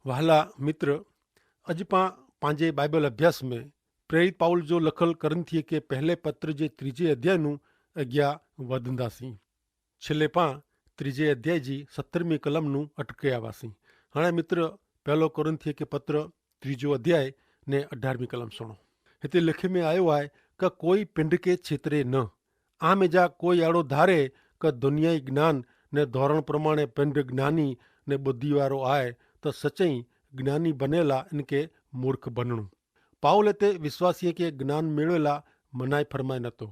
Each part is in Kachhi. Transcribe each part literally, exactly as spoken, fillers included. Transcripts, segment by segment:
વહાલા મિત્ર, અજ પાં પાંજે બાઈબલ અભ્યાસ મેં પ્રેરિત પાઉલ જો લખલ કરિંથીય કે પહેલે પત્ર જે ત્રીજે અધ્યાયનું અજ્ઞા વધંદા સી. છેલ્લે પાં ત્રીજે અધ્યાય જી સત્તરમી કલમનું અટકે આવા સી. હણે મિત્ર, પહેલો કરિંથીય કે પત્ર ત્રીજો અધ્યાય ને અઢારમી કલમ સુણો. હેતે લેખે મેં આયો આય કે કોઈ પિંડ કે છેતરે ન. આમે જા કોઈ એડો ધારે કે દુનિયાઈ જ્ઞાન ને ધોરણ પ્રમાણે પિંડ જ્ઞાની ને બુદ્ધિવારો આય, તો સચઈ જ્ઞાની બનેલા એનકે મૂર્ખ બનણું. પાઉલે તે વિશ્વાસીય કે જ્ઞાન મેળવેલા મનાઈ ફરમાય નતો.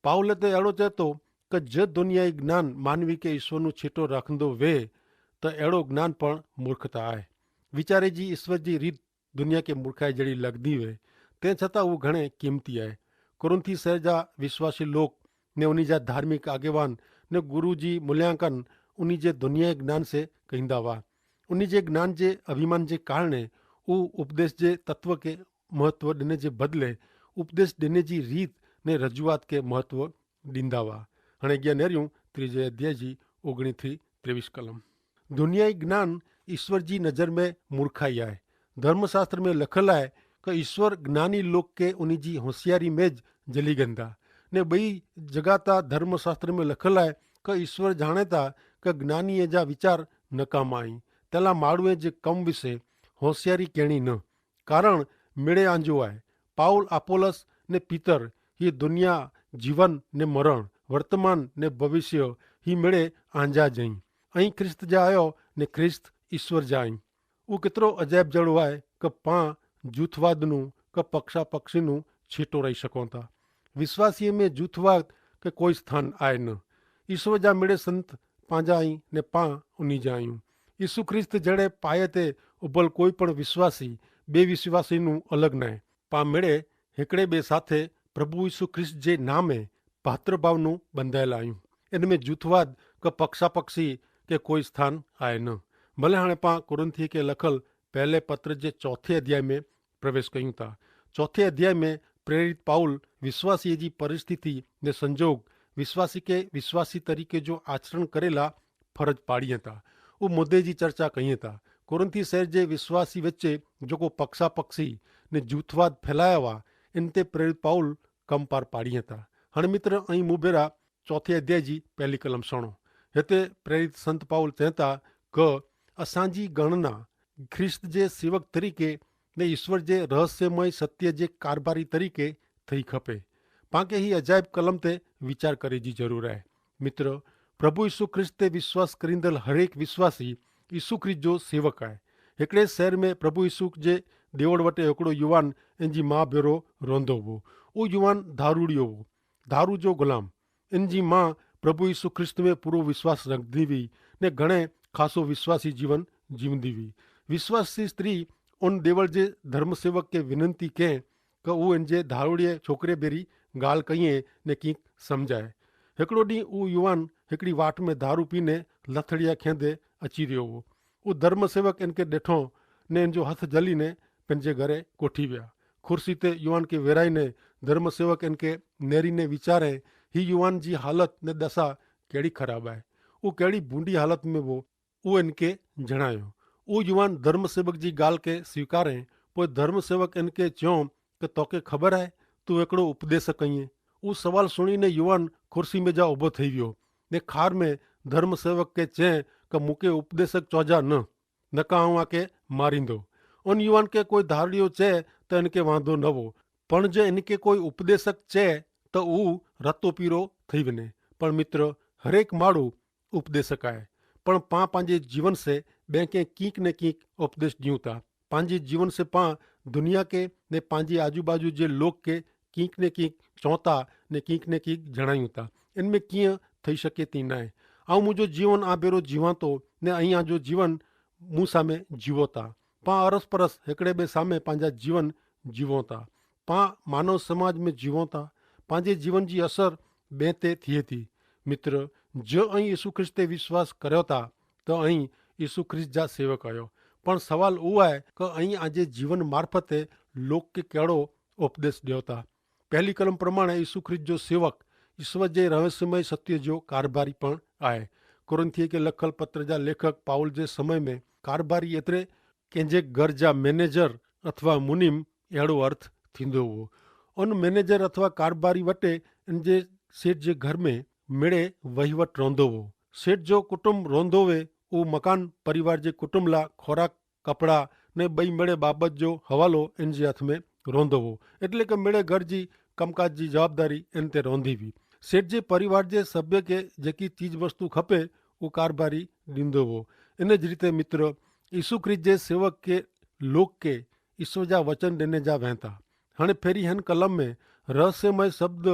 પાઉલે તે એડો ચેતો કે જે દુનિયાઈ જ્ઞાન માનવી કે ઈશ્વરનું છેટો રાખંદો વે, તો એડો જ્ઞાન પણ મૂર્ખતા આય. વિચારે જી ઈશ્વર જી રીત દુનિયા કે મૂર્ખાઈ જેડી લગદી વે, તે છતાં ઉં ઘણે કિંમતી આય. કોરિંથી સહર જા વિશ્વાસી લોક ને ઉની જા ધાર્મિક આગેવાન ને ગુરુ જી મૂલ્યાંકન ઉની જે દુનિયા જ્ઞાન સે કહીંદા વા. ઉની જે જ્ઞાન જે અભિમાન જે કારણે ઉં ઉપદેશ જે તત્વ કે મહત્વ દેને જે બદલે ઉપદેશ દેને જી રીત ને રજૂઆત કે મહત્વ દીંદા વા. હણે અગિયા નેર્યું ત્રીજે અધ્યાય જી ઓગણી થી ત્રેવીસ કલમ. દુનિયાઈ જ્ઞાન ઈશ્વર જી નજર મેં મૂર્ખાઈ આય. ધર્મશાસ્ત્ર મેં લખલ આય કે ઈશ્વર જ્ઞાની લોક કે ઉની જી હોશિયારી મેં જ જલી ગંદા. ને બઈ જગાતા ધર્મશાસ્ત્ર મેં લખલ આય કે ઈશ્વર જાણેતા કે જ્ઞાની એ જા વિચાર નકામા આઈ, તેલા માળુએ જે કમ વિશે હોશિયારી કહેણી ન. કારણ મેળે આંજો આય. પાઉલ, અપોલસ ને પિતર, હી દુનિયા, જીવન ને મરણ, વર્તમાન ને ભવિષ્ય, હી મેળે આંજા જઈ. અહીં ખ્રિસ્ત જા આયો ને ખ્રિસ્ત ઈશ્વર જા અહીં. ઉં કેતરો અજાયબ જડો આય કે પાં જૂથવાદનું કે પક્ષાપક્ષીનું છીટો રહી શકોતા. વિશ્વાસીય મેં જૂથવાદ કે કોઈ સ્થાન આય ન. ઈશ્વર જા મેળે સંત પાંજા અહીં ને પાં ઉની જા આયું. ઈસુ ખ્રિસ્ત જેડ઼ે પાયે તે ઉભલ કોઈ પણ વિશ્વાસી બે વિશ્વાસીનું અલગ નાય. પાં મેડે હેકડ઼ે બે સાથે પ્રભુ ઈસુ ખ્રિસ્ત જે નામે પાત્રભાવનું બંધાયેલા આયું. એન મેં જૂથવાદ કે પક્ષાપક્ષી કે કોઈ સ્થાન આય ન. ભલે હાણે પાં કોરિંથી કે લખલ પહેલે પત્ર જે ચોથે અધ્યાય મેં પ્રવેશ કહ્યું તા. ચોથે અધ્યાય મેં પ્રેરિત પાઉલ વિશ્વાસી જી પરિસ્થિતિ ને સંજોગ, વિશ્વાસી કે વિશ્વાસી તરીકે જો આચરણ કરેલા ફરજ પાડી હતા, ઉહ મુદ્દે જી ચર્ચા કહીં તા. કોરિંથી શહેર જે વિશ્વાસી વચ્ચે જોકો પક્ષાપક્ષી ને જૂથવાદ ફેલાયા વા, એન તે પ્રેરિત પાઉલ કમ પાર પાડી હતા. હણ મિત્ર, અહીં મુભેરા ચોથે અધ્યાય જી પહેલી કલમ સણો. હેતે પ્રેરિત સંત પાઉલ ચેતા કે અસાંજી ગણના ખ્રિસ્ત જે સેવક તરીકે ને ઈસ્વર જે રહસ્યમય સત્ય જે કારભારી તરીકે થઈ ખપે. પાંકે હી અજાયબ કલમ તે વિચાર કરે જી જરૂર આય. મિત્ર, પ્રભુ ઈસુ ખ્રિસ્ત તે વિશ્વાસ કરીંદલ હરેક વિશ્વાસી ઈસુ ખ્રિસ્ત જો સેવક આય. હેકડ઼ે શહેર મેં પ્રભુ ઈસુ જે દેવડ વટે હેકડો યુવાન એનજી મા ભેરો રોંધો વો. ઉહ યુવાન ધારૂડિયો વો, ધારૂ જો ગુલામ. એનજી મા પ્રભુ ઈસુ ખ્રિસ્ત મેં પૂરો વિશ્વાસ રખદી વી ને ઘણે ખાસો વિશ્વાસી જીવન જીવદી વી. વિશ્વાસી સ્ત્રી ઉન દેવડ જે ધર્મસેવક કે વિનંતી કહેં કે ઉહ એનજે ધારૂડિયે છોકરે ભેરી ગાલ કહિયે ને કિંક સમઝાએ. હેકડો દી ઉહ યુવાન હેકડી વાટ મેં ધારૂ પીને લથડિયા ખેંદે અચી રહ્યો વો. ઉહ ધર્મસેવક એનકે દેઠો ને એનજો હથ જલી ને પેનજે ઘરે કોઠી વ્યા. ખુરશી તે યુવાન કે વેરાઈ ને ધર્મસેવક એનકે નેરી ને વિચારે, હી યુવાન જી હાલત ને દસા કેડી ખરાબ આય. ઉહ કેડી ભૂંડી હાલત મેં વો ઉહ એનકે જણાયો. ઉહ યુવાન ધર્મસેવક જી ગાલ કે સ્વીકારે. પોય ધર્મસેવક એનકે ચ્યો કે તોકે ખબર આય, તું એકડો ઉપદેશક અહિયે? ઉહ સવાલ સુણીને યુવાન ખુરશી મેં જા ઉભો થઈ વ્યો ને ખાર મેં ધર્મસેવક કે ચે કે મુકે ઉપદેશક ચોજા ન, નકા આઉં આકે મારીંદો. અન યુવાન કે કોઈ ધારડિયો ચે તો એનકે વાંધો નવો, પણ જે એનકે કોઈ ઉપદેશક ચે તો ઉહ રત્તો પીરો થઈ વને. પણ મિત્ર, હરેક માડૂ ઉપદેશક આય. પણ પાં પાંજે જીવન સે બેંકે કિંક ને કિંક ઉપદેશ દિયું તા. પાંજે જીવન સે પાં દુનિયા કે ને પાંજે આજુબાજુ જે લોક કે કિંક ને કિંક ચોંતા ને કિંક ને કિંક જણાયું તા. એન મેં કિયા થઈ શકે તી નાય. આઉં મુજો જીવન આ ભેરો જીવાતો ને અહીં આજો જીવન મુસામે જીવોતા. પાં અરસપરસ હેકડ઼ે બે સામે પાંજા જીવન જીવોતા. પાં માનવ સમાજ મેં જીવોતા. પાંજે જીવન જી અસર બે તે થિયે તી. મિત્ર, જો અહીં ઈસુ ખ્રિસ્તે વિશ્વાસ કર્યો તા તો અહીં ઈસુ ખ્રિસ્ત જા સેવક આયો. પણ સવાલ ઉવાય કે અહીં આજે જીવન મારફતે લોક કે કેડો ઉપદેશ દેવતા. પહેલી કલમ પ્રમાણે ઈસુ ખ્રિસ્ત જો સેવક ઈસવ જે રહસ્યમય સત્ય જો કારભારી પણ આય. કોરિંથીય કે લખલ પત્ર જા લેખક પાઉલ જે સમય મેં કારભારી એતરે કેંજે ઘર જા મેનેજર અથવા મુનિમ એડો અર્થ થીંદો હો. અન મેનેજર અથવા કારબારી વટે એન જે સેટ જે ઘર મેં મેળે વહીવટ રોંધો હો. સેટ જો કુટુંબ રોંધો વે ઉ મકાન પરિવાર જે કુટુંબ લા ખોરાક કપડા ને બઈ મેળે બાબત જો હવાલો એન જે હાથ મેં રોંધો હો. એટલે કે મેળે ઘર જી કમકાજ જી જવાબદારી એન તે રોંધી વી. સેટ જે પરિવાર જે સભ્ય કે જેકી ચીજ વસ્તુ ખપે ઉ કારબારી દીંદો હો. એન જ રીતે મિત્ર, ઈસુ ખ્રિસ્ત જે સેવક કે લોક કે ઈસુ જા વચન દેને જા વહેંતા. હણે ફેરી હેન કલમ મેં રહસ્યમય શબ્દ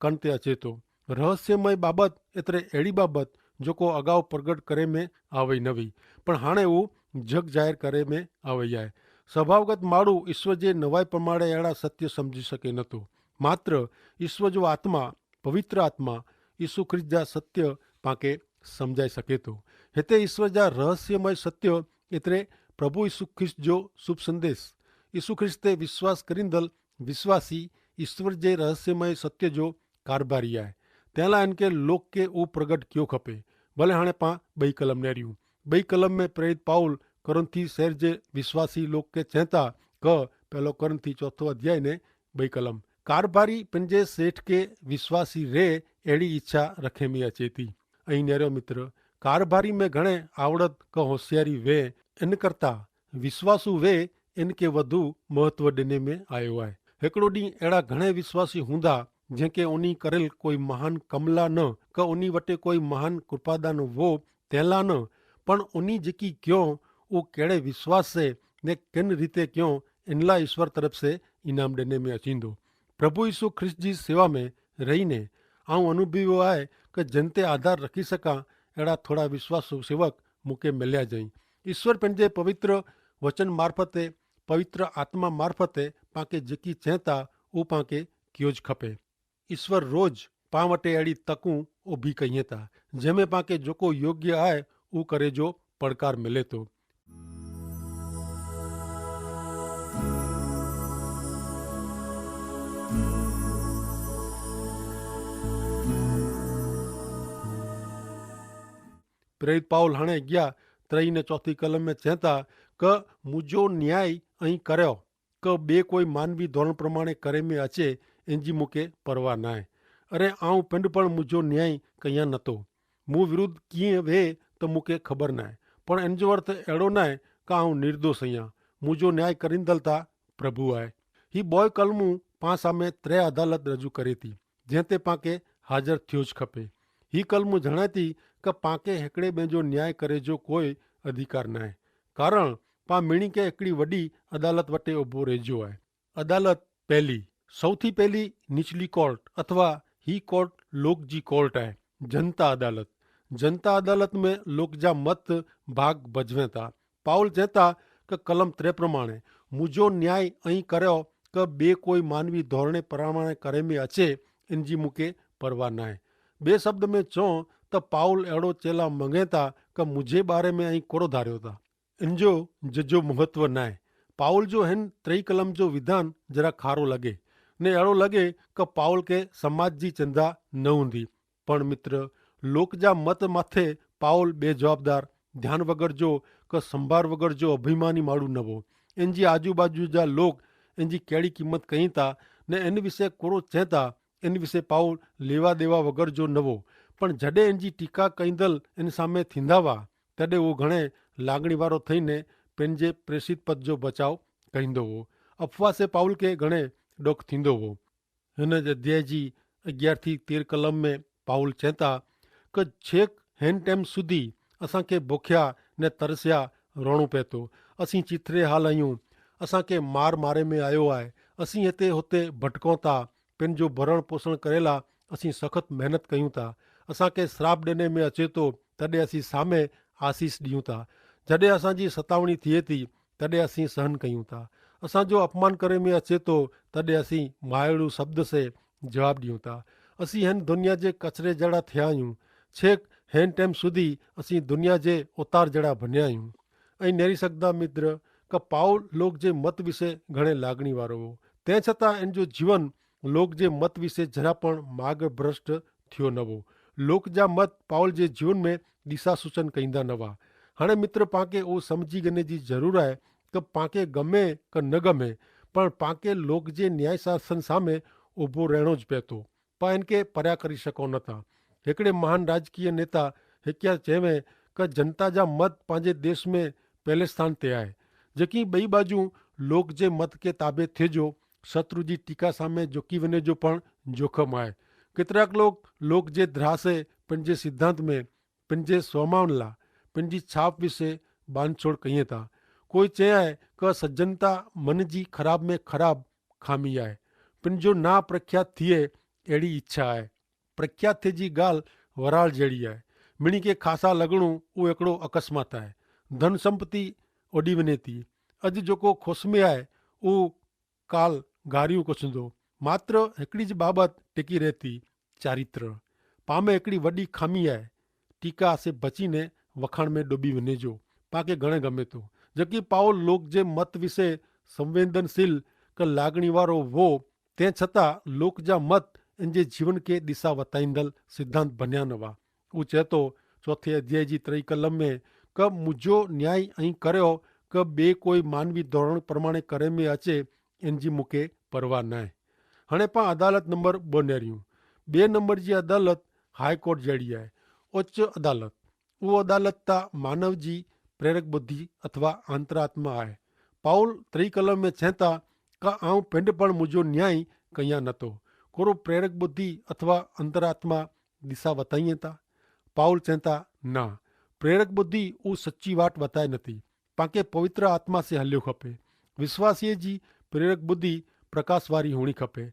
કણતે અચેતો. રહસ્યમય બાબત એતરે એડી બાબત જોકો અગાઉ પ્રગટ કરે મેં આવે નવી, પણ હણે ઉ જગ જાહેર કરે મેં આવે આય. સ્વભાવગત માડૂ ઈસુ જે નવાઈ પ્રમાણે એડા સત્ય સમઝી શકે નતો. માત્ર ઈસુ જો આત્મા, પવિત્ર આત્મા ઈસુ ખ્રિસ્ત જા સત્ય પાંકે સમઝાઈ શકે તો. હેતે ઈસુ જા રહસ્યમય સત્ય એતરે પ્રભુ ઈસુ ખ્રિસ્ત જો શુભ સંદેશ, ઈસુ ખ્રિસ્ત તે વિશ્વાસ કરીંદલ વિશ્વાસી ઈસુ જે રહસ્યમય સત્ય જો કારભારી આય. તેલા એન કે લોક કે ઉપ પ્રગટ ક્યો ખપે. ભલે હણે પાં બહી કલમ નેર્યું. બહી કલમ મેં પ્રેરિત પાઉલ કોરિંથી શહેર જે વિશ્વાસી લોક કે ચેંતા, કહ પહેલો કોરિંથી ચોથો અધ્યાય ને બહી કલમ. કારભારી પંજે સેઠ કે વિશ્વાસી રે એડી ઇચ્છા રખે મેં અચેતી. અહીં નેરો મિત્ર, કારભારી મેં ઘણે આવડત કે હોશિયારી વે, એન કરતા વિશ્વાસુ વે એન કે વધુ મહત્વ દેને મેં આયો આય. હેકડો દી એડા ઘણે વિશ્વાસી હુંદા જેંકે ઉની કરેલ કોઈ મહાન કમલા ન કે ઉની વટે કોઈ મહાન કૃપાદાન વો તેલા ન, પણ ઉની જેકી ક્યો ઉ કેડે વિશ્વાસ સે ને કેન રીતે ક્યો એનલા ઈસ્વર તરફ સે ઇનામ દેને મેં અચીંદો. પ્રભુ ઈસુ ખ્રિસ્ત જી સેવા મેં રહી ને આઉં અનુભવ્યો આય કે જેન તે આધાર રખી સકાં એડા થોડા વિશ્વાસુ સેવક મુકે મેલ્યા જઈ. ઈસ્વર પેનજે પવિત્ર વચન મારફતે, પવિત્ર આત્મા મારફતે પાંકે જેકી ચેંતા ઉપાંકે ક્યો જ ખપે. ઈસ્વર રોજ પાં વટે એડી તકું ઉભી કહિયે તા જેમે પાંકે જોકો યોગ્ય આય ઉ કરે જો પડકાર મિલે તો. પ્રેરિત પાઉલ હણે અગિયા ત્રય ને ચોથી કલમ મેં ચેંતા કે મુજો ન્યાય અહીં કર્યો કે બે કોઈ માનવી ધોરણ પ્રમાણે કરે મેં અચે એનજી મુકે પરવા નાય. અરે આઉં પિંડ પણ મુજો ન્યાય કહિયા નતો. મું વિરુદ્ધ કિંય વે તો મુકે ખબર નાય. પણ એનજો અર્થ એડો નાય કે આઉં નિર્દોષ અહિયા. મુજો ન્યાય કરીંદલ તા પ્રભુ આય. હી બોય કલમું પાં સામે ત્રે અદાલત રજૂ કરે તી જેન તે પાંકે હાજર થ્યો જ ખપે. હી કલમું જણાયતી કે પાંકે હેકડ઼ે બેંજો ન્યાય કરે જો કોઈ અધિકાર નાય. કારણ પાં મિણી કે હેકડ઼ી વડ઼ી અદાલત વટે ઉભો રહેજો આય. અદાલત પહેલી, સૌથી પહેલી નીચલી કોર્ટ અથવા હી કોર્ટ લોક જી કોર્ટ આય. જનતા અદાલત, જનતા અદાલત મેં લોક જા મત ભાગ ભજવે તા. પાઉલ ચેતા કે કલમ ત્રે પ્રમાણે મુજો ન્યાય અહીં કર્યો કે બે કોઈ માનવી ધોરણે પ્રમાણે કરે મેં અચે એનજી મુકે પરવા નાય. બે શબ્દ મેં ચો તો પાઉલ એડો ચેલા મંગેતા કે મુજે બારે મેં અહીં કોરો ધાર્યો તા. એનજો જજો મહત્વ નાય. પાઉલ જો હેન ત્રેય કલમ જો વિધાન જરા ખારો લગે ને એડો લગે કે પાઉલ કે સમાજ જી ચંદા ન ઊંધી. પણ મિત્ર, લોક જા મત માથે પાઉલ બે જવાબદાર ધ્યાન વગર જો કે સંભાર વગર જો અભિમાની માડૂ નવો. એનજી આજુબાજુ જા લોક એનજી કેડી કિંમત કહીં તા ને એન વિશે કોરો ચેતા એન વિશે પાઉલ લેવા દેવા વગર જો નવો. પણ જડે એનજી ટીકા કહીંદલ એન સામે થીંધાવા તદે વો ઘણે લાગણી વારો થઈને પેનજે પ્રેસિત પદ જો બચાવ કહીંદો વો. અફવાસે પાઉલ કે ઘણે ડોખ થીંદો વો. હેન જ અધ્યાય જી અગિયાર થી તેર કલમ મેં પાઉલ ચેતા કે છેક હેન ટેમ સુધી અસાંકે ભોખ્યા ને તરસ્યા રોણું પેતો. અસી ચિથરે હાલ અયું. અસાંકે માર મારે મેં આયો આય. અસી હેતે હોતે ભટકો તા. પેનજો ભરણ પોષણ કરેલા અસી સખત મહેનત કયું તા. અસાંકે સ્રાપ દેને મેં અચેતો તદે અસી સામે આશીસ દિયું તા. જડે અસાંજી સતાવણી થિયે તી તદે અસી સહન કયું તા. અસાં જો અપમાન કરે મેં અચેતો તદે અસી માયડૂ શબ્દ સે જવાબ દિયું તા. અસી હેન દુનિયા જે કચરે જેડા થ્યાયું. છેક હેન ટેમ સુધી અસી દુનિયા જે ઓતાર જેડા ભન્યાયું. અહીં નેરી સકદા મિત્ર કે પાઉલ લોક જે મત વિશે ઘણે લાગણી વારો હો. તે છતાં એન જો જીવન લોક જે મત વિશે જરા પણ માર્ગભ્રષ્ટ થયો નવો. લોક જા મત પાઉલ જે જીવન મેં દિશાસૂચન કહીંદા નવા. હણે મિત્ર પાંકે ઓ સમઝી ગને જી જરૂર આય કે પાંકે ગમે કે ન ગમે, પણ પાંકે લોક જે ન્યાયશાસન સામે ઉભો રહેણો જ પૈતો. પાં એનકે પર્યા કરી શકો નતા. હેકડ઼ે મહાન રાજકીય નેતા હેક્યા ચેવે, કે જનતા જા મત પાંજે દેશ મેં પહેલે સ્થાન તે આય. જેકી બઈ બાજુ લોક જે મત કે તાબે થે જો શત્રુ જી ટીકા સામે જોકી વને જો પણ જોખમ આય. કેતરાક લોક લોક જે ધ્રાસે પન જે સિદ્ધાંત મેં પન જે સ્વમાન લા પન જી છાપ વિશે બાંધછોડ કહિયે તા. કોઈ ચે આય કે સજ્જનતા મન જી ખરાબ મેં ખરાબ ખામી આય. પન જો ના પ્રખ્યાત થિયે એડી ઇચ્છા આય. પ્રખ્યાત થે જી ગાલ વરાળ જેડી આય. મિણી કે ખાસા લગણું ઉં એકડો અકસ્માત આય. ધન સંપત્તિ ઓડી વને તી. અજ જોકો ખોસમે આય ઉં કાલ ગાર્યું કછુંદો. માત્ર હેકડી જ બાબત ટેકી રહેતી. ચારિત્ર પામે હેકડી વડી ખામી આય. ટીકા આસે ભચીને વખાણ મેં ડોબી વને જો. પાકે ઘણે ગમે તો. જકી પાઉલ લોક જે મત વિશે સંવેદનશીલ કે લાગણી વારો વો, તે છતાં લોક જા મત એન જે જીવન કે દિશા વતાઈંદલ સિદ્ધાંત ભન્યા નવા. ઉં ચેતો ચોથે અધ્યાય જી ત્રય કલમ મેં કે મુજો ન્યાય અહીં કર્યો કે બે કોઈ માનવી ધોરણ પ્રમાણે કરે મેં અચે એન જી મુકે પરવા નાય. હણે પાં અદાલત નંબર બનેર્યું. બે નંબર જી અદાલત હાઈકોર્ટ જેડી આય. ઉચ્ચ અદાલત ઉ અદાલત તા માનવ જી પ્રેરક બુદ્ધિ અથવા આંતરાત્મા આય. પાઉલ ત્રિકલમ મેં છેંતા કા આઉં પેંડ પણ મુજો ન્યાય કહિયા નતો. કોરો પ્રેરક બુદ્ધિ અથવા અંતરાત્મા દિશા વતાઈ તા? પાઉલ છેંતા ના. પ્રેરક બુદ્ધિ ઉ સચ્ચી વાટ વતાય નથી. પાંકે પવિત્ર આત્મા સે હલ્યો ખપે. વિશ્વાસીય જી પ્રેરક બુદ્ધિ પ્રકાશવારી હોણી ખપે.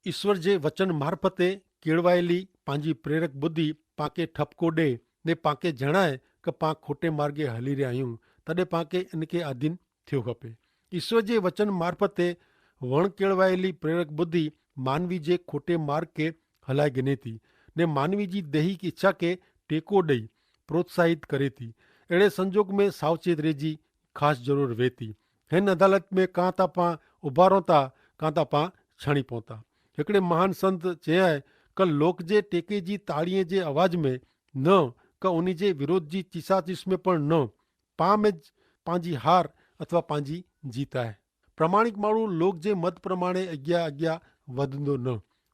ઈસ્વર જે વચન મારફતે કેળવાયેલી પાંજી પ્રેરક બુદ્ધિ પાંકે ઠપકો દે ને પાંકે જણાય કે પાં ખોટે માર્ગે હલી રહ્યા હું, તદે પાંકે એનકે આધીન થયો ખપે. ઈસ્વર જે વચન મારફતે વણ કેળવાયેલી પ્રેરક બુદ્ધિ માનવી જે ખોટે માર્ગ કે હલાઈ ગને થી ને માનવી જી દૈહિક ઇચ્છા કે ટેકો દઈ પ્રોત્સાહિત કરે થી. એડે સંજોગ મેં સાવચેત રહેજી ખાસ જરૂર વહેતી. હેન અદાલત મેં કાં તા પાં ઉભારોતા, કાં તા પાં છણી પોતા. હેકડ઼ે મહાન સંત ચેયા કે લોક જે ટેકે જી તાળીએ જે અવાજ મેં ન, કે ઉની જે વિરોધ જી ચિસાચિસ મેં પણ ન, પાં મેં જ પાંજી હાર અથવા પાંજી જીત આય. પ્રમાણિક માણુ લોક જે મત પ્રમાણે અગિયા અગિયા વધનો ન,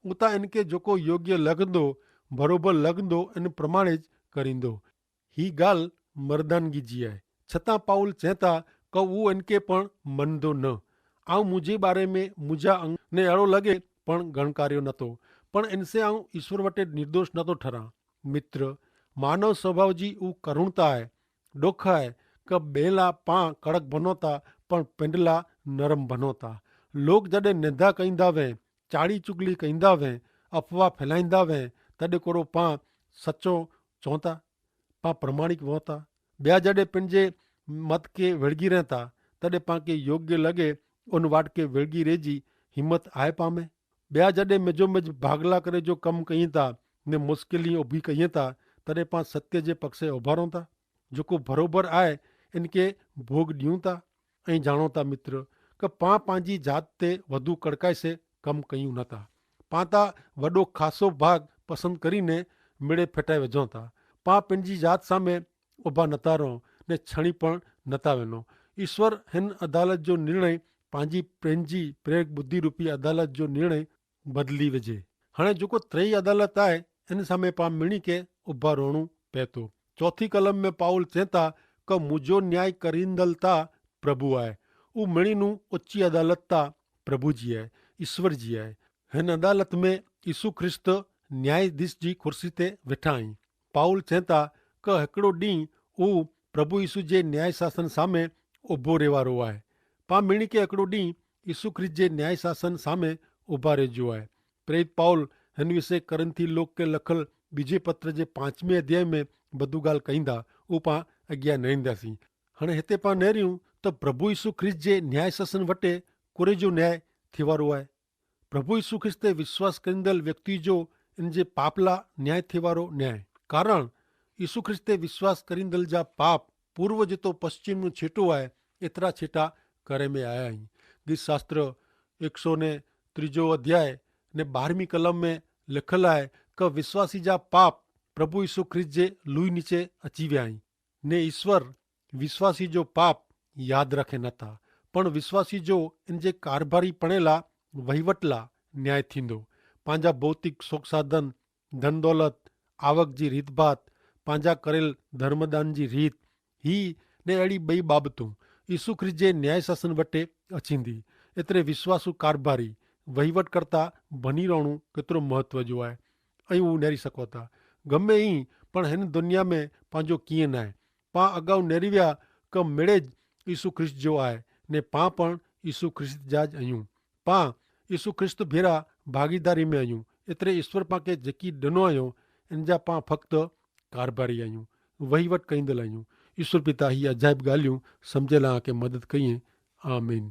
ઉતા એનકે જોકો યોગ્ય લગનો, ભરોભર લગનો એન પ્રમાણે જ કરીંદો. હી ગાલ મરદાનગી જી આય. છતાં પાઉલ ચેતા કે ઉ એનકે પણ મનદો ન. આઉં મુઝે બારે મેં મુઝા અંગ ને એડો લગે પણ ગણકાર્યો નતો, પણ એનસે આઉં ઈસ્વર વટે નિર્દોષ નતો ઠરા. મિત્ર, માનવ સ્વભાવ જી ઉ કરુણતા આય. ડોખ આય કે બેલા પાં કડક ભનોતા પણ પેંડલા નરમ ભનોતા. લોક જડે નેધા કઈંદા વે, ચાડી ચુગલી કઈંદા વે, અફવા ફેલાઈંદા વે, તદે કોરો પાં સચો ચોંતા? પાં પ્રમાણિક વોતા? બ્યા જડે પેનજે મત કે વેડગી રહેતા તદે પાંકે યોગ્ય લગે ઉન વાટ કે વેડગી રહેજી હિંમત આય પામે? બ્યા જડે મેજો મેજ ભાગલા કરે જો કમ કહિયે તા ને મુશ્કેલી ઉભી કહિયે તા તદે પાં સત્ય જે પક્ષે ઉભારો તા? જોકો ભરોભર આય એનકે ભોગ દિયું તા? અહીં જાણો તા મિત્ર, કે પાં પાંજી જાત તે વધુ કડકાઈ સે કમ કહ્યું નતા. પાં તા વડો ખાસો ભાગ પસંદ કરીને મેળે ફેટાઈ વજો તા. પાં પેનજી જાત સામે ઉભા નતા રહો ને છણી પણ નતા વેનો. ઈસ્વર હેન અદાલત જો નિર્ણય પાંજી પેનજી પ્રેરક બુદ્ધિરૂપી અદાલત જો નિર્ણય બદલી વજે. હણે જોકો ત્રેય અદાલત આય એન સામે પાં મિણી કે ઉભા રોણું પૈતો. ચોથી કલમ મેં પાઉલ ચેતા કે મુજો ન્યાય કરીંદલ તા પ્રભુ આય. ઉ મિણીનું ઓચ્ચી અદાલત તા પ્રભુ જી આય, ઈસ્વર જી આય. હેન અદાલત મેં ઈસુ ખ્રિસ્ત ન્યાયાધીશ જી ખુરશી તે વેઠા હૈં. પાઉલ ચેતા કે હેકડો ડીંહ ઉ પ્રભુ ઈસુ જે ન્યાયશાસન સામે ઉભો રહેવારો આય. પાં મિણી કે હેકડો ડીંહ ઈસુ ખ્રિસ્ત જે ન્યાયશાસન સામે ઉભા રહેજો આય. પ્રેરિત પાઉલ હેન વિશે કરિંથી લોક કે લખલ બીજે પત્ર જે પાંચમે અધ્યાય મેં બધું ગાલ કહીંદા. ઉપાં અજ્ઞા નહિંદા સી. હણે હેતે પાં નહર્યું તો પ્રભુ ઈસુ ખ્રિસ્ત જે ન્યાયશાસન વટે કોરે જો ન્યાય થેવારો આય? પ્રભુ ઈસુ ખ્રિસ્તે વિશ્વાસ કરીંદલ વ્યક્તિ જો એન જે પાપલા ન્યાય થેવારો ન્યાય. કારણ ઈસુ ખ્રિસ્તે વિશ્વાસ કરીંદલ જા પાપ પૂર્વ જેતો પશ્ચિમનું છેટો આય એતરા છેટા કરે મેં આયા હી. ગીત શાસ્ત્ર એકસો ને ત્રીજો અધ્યાય ને બારમી કલમ મેં લેખલ આય કે વિશ્વાસી જા પાપ પ્રભુ ઈસુ ખ્રિસ્ત જે લુઈ નીચે અચીવ્યા હી. ને ઈસ્વર વિશ્વાસી જો પાપ યાદ રાખે નતા. પણ વિશ્વાસી જો એન જે કારભારી પણેલા વહીવટલા ન્યાય થીંદો. પાંજા ભૌતિક સોખસાધન, ધનદોલત, આવક જી રીતભાત, પાંજા કરેલ ધર્મદાન જી રીત, હી ને એડી બઈ બાબતું ઈસુ ખ્રિસ્ત જે ન્યાયશાસન વટે અછીંદી. એતરે વિશ્વાસુ કારભારી વહીવટ કરતા ભની રોણું કેતરો મહત્વ જો આય. અહીં ઉનેરી સકોતા ગમે ઈ પણ હેન દુનિયા મેં પાંજો કિયે નાય. પાં અગાઉ નેરિવ્યા કે મેળે જ ઈસુ ખ્રિસ્ત જો આય, ને પાં પણ ઈસુ ખ્રિસ્ત જા જ અયું. પાં ઈસુ ખ્રિસ્ત ભેરા ભાગીદારી મેં અયું. એતરે ઈસ્વર પાંકે જેકી ડનો અયો એન જા પાં ફક્ત કારભારી અયું, વહીવટ કઈંદલ અયું. ઈસ્વર પિતા હી અજાયબ ગાલિયું સમઝેલા આંકે મદદ કઈ. આમીન.